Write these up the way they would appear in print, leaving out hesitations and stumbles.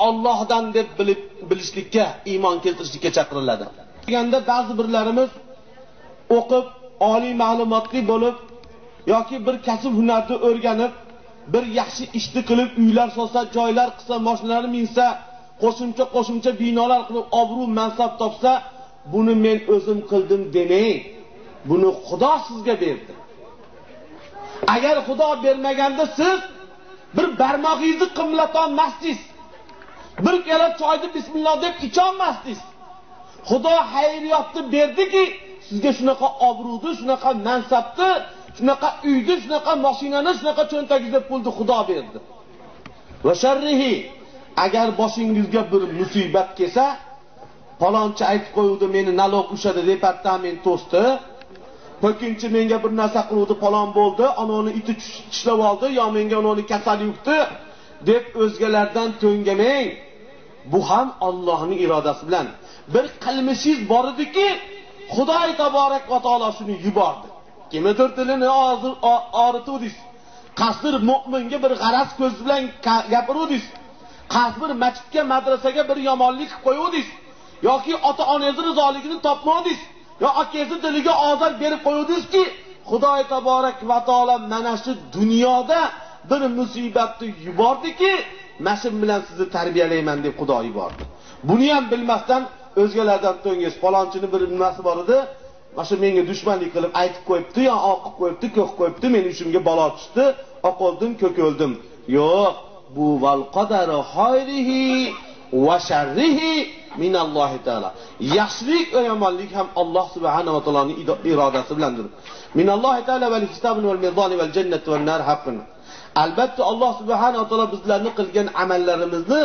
Allohdan deb bilib bilishlikka, iymon keltirishlikka chaqiriladi. Deganda ba'zi birlarimiz o'qib, oliy ma'lumotli bo'lib yoki bir kasb hunarni o'rganib, bir yaxshi ishni qilib, uylar solsa, joylar qilsa, mashinalar minsa, qo'shimcha binolar qilib, obro' mansab topsa, buni men o'zim qildim demang. Buni Xudo sizga berdi. Agar Xudo bermaganda siz bir barmog'ingizni qimlata olmasdingiz. Bir piyola choyni bismillah deb icholmasdingiz. Xudo xayriyatni berdiki, sizga shunaqa obro'ni, shunaqa mansabni, shunaqa uyni, shunaqa mashinani, shunaqa cho'ntagingizda pulni Xudo berdi. Va sharrihi, agar boshingizga bir musibat kelsa, palonchi aytib qo'yuvdi, meni nalog ushadi, departament to'sdi. To'rtinchi menga bir narsa qiluvdi, palon bo'ldi, anoni iti tishlab oldi, yo menga anoni kasal yuqdi deb o'zgalardan to'ngamang. Bu ham Allohning irodasi bilan. Bir qilmishingiz bor ediki, Xudoy taborak va taolo shuni yubordi. Kimdir tilini og'rituvdingiz. Qasdir mo'minga bir g'araz ko'z bilan gapiruvdingiz. Qasd bir masjidga, madrasaga bir yomonlik qilib qo'yuvdingiz. Yoki ota-onangiz rizoligini topmadingiz. Yo akangizni diliga ozor berib qo'yuvdingizki, Xudoy taborak va taolo mana shu dunyoda bir musibatni yubordiki, mana shu bilan sizni tarbiyalayman deb Xudo yubordi. Buni ham bilmasdan o'zgalardan to'ngiz, falonchini bir nimasi bor edi, mana shu menga dushmanlik qilib aytib qo'yibdi, yo oqib qo'yibdi, ko'q qo'yibdi, meni ishimga balo tushdi, oq oldim, ko'k o'ldim. Yo'q, bu val qadaru xayrihi va sharrihi minallohi taolo. Yaxshilik va yomonlik ham Alloh subhanahu va taoloning irodasi bilandir. Minallohi taolo val hisobun val mizon val jannatu van nar haqqun. Albatta Alloh subhanahu va taolo bizlarni qilgan amallarimizni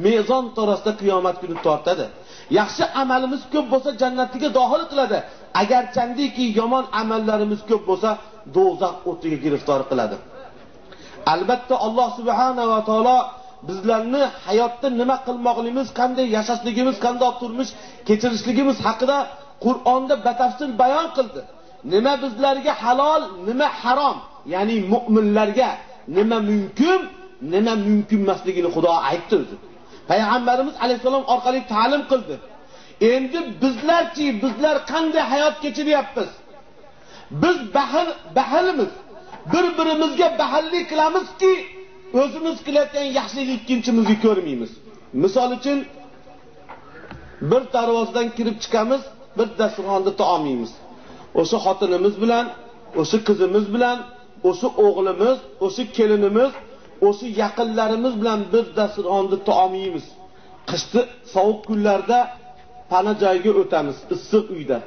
mezon to'rasida qiyomat kuni tortadi. Yaxshi amalimiz ko'p bo'lsa jannatiga dohil qiladi. Agar chandiki yomon amallarimiz ko'p bo'lsa do'zax o'tiga giriftor qiladi. Albatta Alloh subhanahu va taolo bizlarni hayotda nima qilmoqligimiz, qanday yashashligimiz, qanday turmush kechirishligimiz haqida Qur'onda batafsil bayon qildi. Nima bizlarga halol, nima harom, ya'ni mu'minlarga nima mumkin, nima mumkin emasligini Xudo aytdi o'zi. Payg'ambarimiz alayhisalom orqali ta'lim qildi. Endi bizlarchi, bizlar qanday hayot kechiryapmiz? Biz baxilmiz. Bir-birimizga baxillik qilamizki, o'zimiz qilayotgan yaxshilikni ikkinchimizga ko'rmaymiz. Misol uchun bir darvozadan kirib chiqamiz, bir dasturxonda taom yeymiz. O'sha xotinimiz bilan, o'sha qizimiz bilan, o'sha o'g'limiz, o'sha kelinimiz, o'sha yaqinlarimiz bilan bir dasturxonda taom yeymiz. Qishda sovuq kunlarda pana joyga o'tamiz, issiq uyda.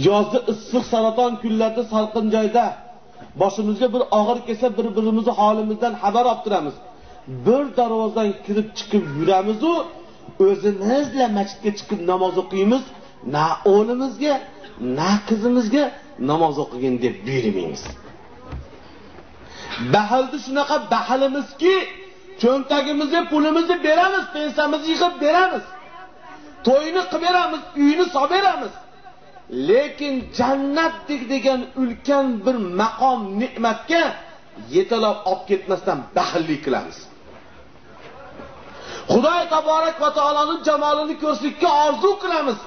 Yozda issiq saraton kunlarda salqin joyda boshimizga bir og'ir kelsa bir-birimizni holimizdan xabar olib turamiz. Bir darvozadan kirib chiqib yuramiz u, o'zimizla masjidga chiqib namoz o'qiymiz, na o'g'limizga, na qizimizga namoz o'qigin deb buyurmaymiz. Baxilni shunaqa baxilimizki, cho'ntagimizni, pulimizni beramiz, pensiyamizni yig'ib beramiz. To'yini qilib beramiz, uyini solib beramiz. Lekin jannat degan ulkan bir maqom ne'matga yetalab olib ketmasdan baxillik qilamiz. Xudoy taborak va taoloning jamolini ko'rishlikka orzu qilamiz.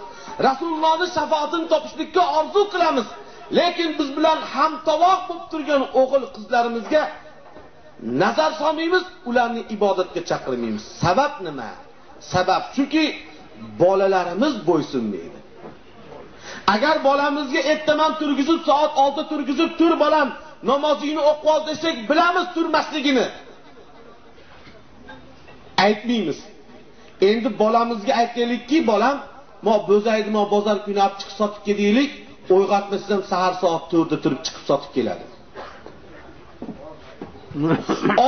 Rasulullohning shafoatini topishlikka orzu qilamiz. Lekin biz bilan hamtovoq bo'lib turgan o'g'il qizlarimizga nazar solmaymiz, ularni ibodatga chaqirmaymiz. Sabab nima? Sabab shuki, bolalarimiz bo'ysunmaydi. Agar bolamizga ertaman turgizib, soat 6 turgizib, tur bolam, namozingni o'qib ol desak, bilamiz turmasligini. Aytmaymiz. Endi bolamizga aytaylikki, bolam, mo bo'zaydi, mo bozor kuni olib chiqib sotib kelaylik, uyg'otmasdan sahar soat 4da turib chiqib sotib keladi.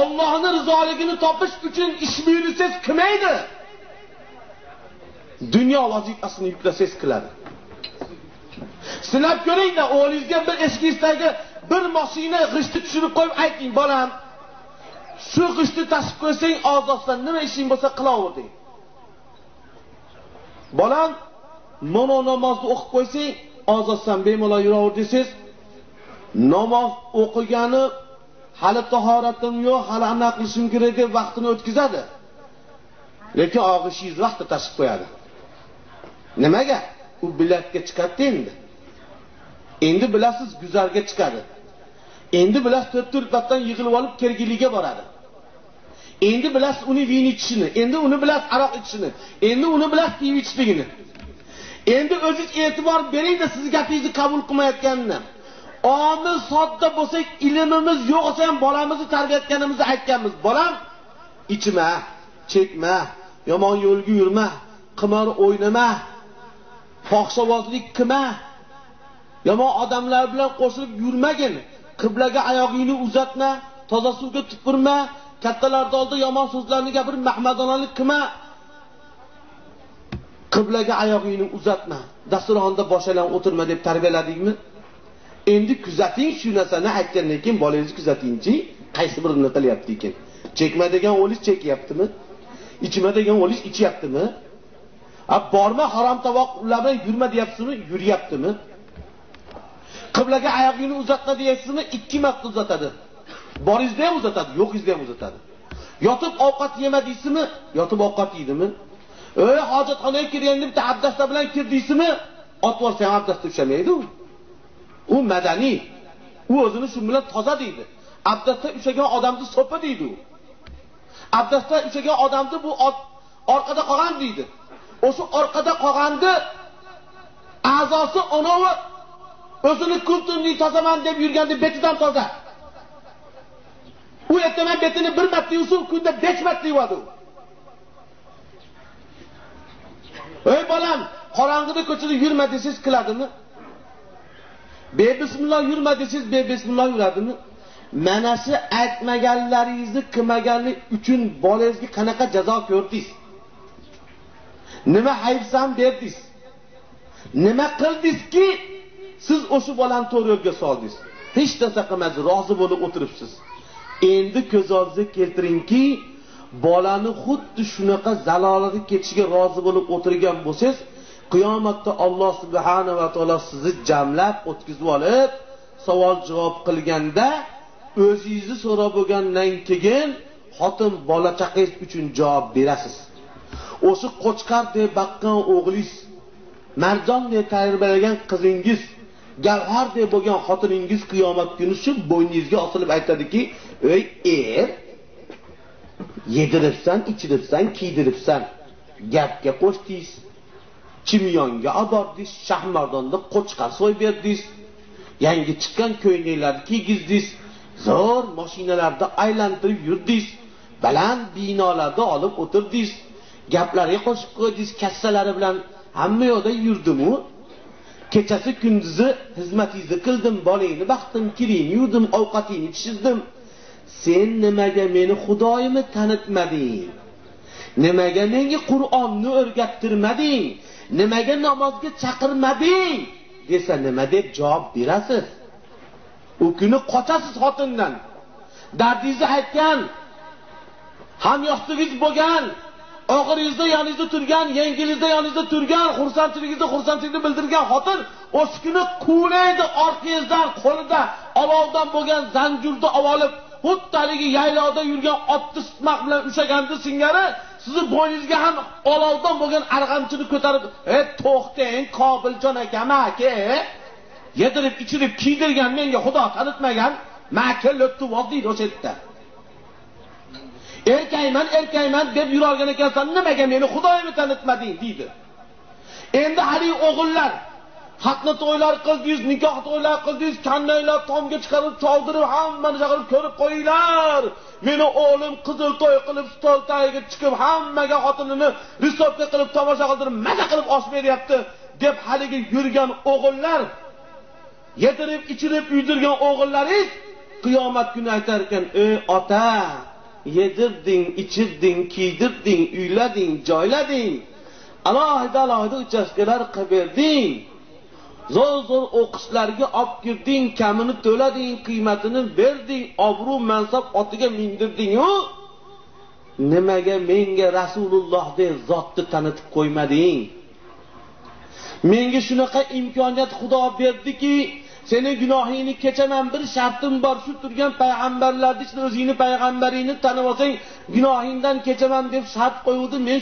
Allohning rizoligini topish uchun ish buyursangiz qilmaydi. Dunyo vazifasini yuklasangiz qiladi. Sinab ko'ringda, o'g'lingizga bir eshigingizdagi bir mashina g'ishtni tushirib qo'yib ayting, bolam, shu g'ishtni tashib qo'ysang ozodsan, nima ishing bo'lsa qilaver deng. Bolam, mono namozni o'qib qo'ysang ozodsan, bemalol yuraver desangiz, namoz o'qigani hali tahoratim yo'q, hali ana qilishim kerak deb vaqtini o'tkazadi. Lekin og'ishingiz vaqtda tashib qo'yadi. Nimaga? U bilatga chiqadi endi. Endi bilasiz guzarga chiqadi. Endi bilasiz to'rt-to'rt yig'ilib olib Kergiliga boradi. Endi bilasiz uni vin ichishini, endi uni bilasiz aroq ichishini, endi uni bilasiz pivo ichishligini. Endi o'zingiz e'tibor bering-da, sizni gapingizni qabul qilmayotganini. Omi sodda bo'lsak, ilmimiz yo'q bo'lsa ham bolamizni tarbiya etganimizni aytganmiz. Bolam, ichma, chekma, yomon yo'lga yurma, qimor o'ynama, fohishavozlik qilma, yomon odamlar bilan qo'shilib yurmagin, qiblaga oyog'ingni uzatma, toza suvga tupurma, kattalarning oldida yomon so'zlarni gapirib mahmadonalik qilma, qiblaga oyog'ingni uzatma, dasturxonda bosh aylanib o'tirma deb tarbiyaladingmi? Endi kuzating shu narsani aytgandan keyin bolangizni kuzatingchi, qaysi birini qilyapti ekan? Chekma degan o'lish chekyaptimi? Ichma degan o'lish ichyaptimi? A borma harom tovoq ular bilan yurma deyapsizmi? Yuryaptimi? Qiblaga oyog'ingni uzatma deyapsizmi? 2 marta uzatadi. Boringizda ham uzatadi, yo'qingizda ham uzatadi. Yotib ovqat yema deysizmi? Yotib ovqat yeydimi? Ey hojatxonaga kirganda bitta abdasta bilan kir deysizmi? Ot borsa ham abdasta ushamaydi u. U madaniy. U o'zini shu bilan toza deydi. Abdastda ushagan odamni so'pa deydi u. Abdastda ushagan odamni bu orqada qolgan deydi. O'sha orqada qolganda a'zosi onovi o'zini kulturli tozaman deb yurganda betidan toza. U ertaman betini bir marta yuvsa, kunda 5 marta yuvadi u. Ey bolam, qorong'ida ko'chada yurma desangiz qiladimi? Bebismillah yurma desangiz bebismillah yuradimi? Mana shu aytmaganlaringizni qilmaganlik uchun bolangizga qanaqa jazo ko'rdingiz? Nima hayfsan berdingiz? Nima qildingizki siz o'sha bolani to'g'ri yo'lga soldingiz? Hech narsa qilmadi, rozi bo'lib o'tiribsiz. Endi ko'z oldingizga keltiringki, bolani xuddi shunaqa zalolatga ketishiga rozi bo'lib o'tirgan bo'lsangiz, qiyomatda Alloh subhanahu va taolo sizni jamlab o'tkazib olib, savol javob qilganda o'zingizni so'rab bo'lgandan keyin xotin bola chaqangiz uchun javob berasiz. O'sha qo'chqar deb baqqan o'g'lingiz, marjon deb tarbiyalagan qizingiz, gavhar deb bo'lgan xotiningiz qiyomat kuni shu bo'yningizga osilib aytadiki, ey er, yediribsan, ichiribsan, kiydiribsan, gapga qo'shdingiz, chimyonga obordingiz, Shahmardonda qo'chqar so'yib berdingiz, yangi chiqqan ko'ylaklarni kiygizdingiz, zo'r mashinalarda aylantirib yurdingiz, baland binolarda olib o'tirdingiz, gaplarga qo'shib qo'ydingiz, kassalari bilan hamma yoqda yurdim-u. Kechasi kunduzi xizmatingizni qildim, bolangni baxtim, kiringni yuvdim, ovqatingni pishirdim. Sen nimaga meni Xudoyimni tanitmading? Nimaga menga Qur'onni o'rgattirmading? Nimaga namozga chaqirmading? Desa nima deb javob berasiz? U kuni qochasiz xotindan. Dardingizni aytgan, hamyostingiz bo'lgan, og'iringizda yoningizda turgan, yengilingizda yoningizda turgan, xursandchiligingizda xursandchilikni bildirgan xotin o'sha kuni quvlaydi orqangizdan, qo'lida olovdan bo'lgan zanjurni olib, xuddi haligi yaylovda yurgan otni sitmaq bilan ushlaganda singari sizni bo'yningizga ham olovdan bo'lgan arg'amchini ko'tarib, "Ey to'xtang, Qobiljon aka, aka, yedirib, ichirib, kiydirgan menga Xudo tanitmagan, maka lo'ttivoz" deydi o'sha yerda. Erkakman, erkakman deb yurolgan ekansan, nimaga meni Xudoyimni tanitmading deydi. Endi hali o'g'illar xatna to'ylar qildingiz, nikoh to'ylar qildingiz, kannaylar tomga chiqarib, choldirib, hammani chaqirib ko'rib qo'yinglar. Meni o'g'lim qizil to'y qilib, stol tagiga chiqib, hammaga xotinini risobga qilib, tomosha qildirib, maza qilib osh beryapti deb haligi yurgan o'g'illar, yedirib, ichirib, uydirgan o'g'illaringiz qiyomat kuni aytar ekan, "Ey ota, yedirding, ichirding, kiydirding, uylading, joylading, alohida alohida uchastkalar qilib berding, zo'r-zo'r o'qishlarga olib kirding, kamini to'lading, qiymatini berding, obro' mansab otiga mindirding-u, nimaga menga Rasululloh deb zotni tanitib qo'ymading? Menga shunaqa imkoniyat Xudo berdiki, seni gunohingni kechaman, bir shartim bor, shu turgan payg'ambarlarning ichida o'zingni payg'ambaringni tanib olsang, gunohingdan kechaman deb shart qo'yuvdi. Men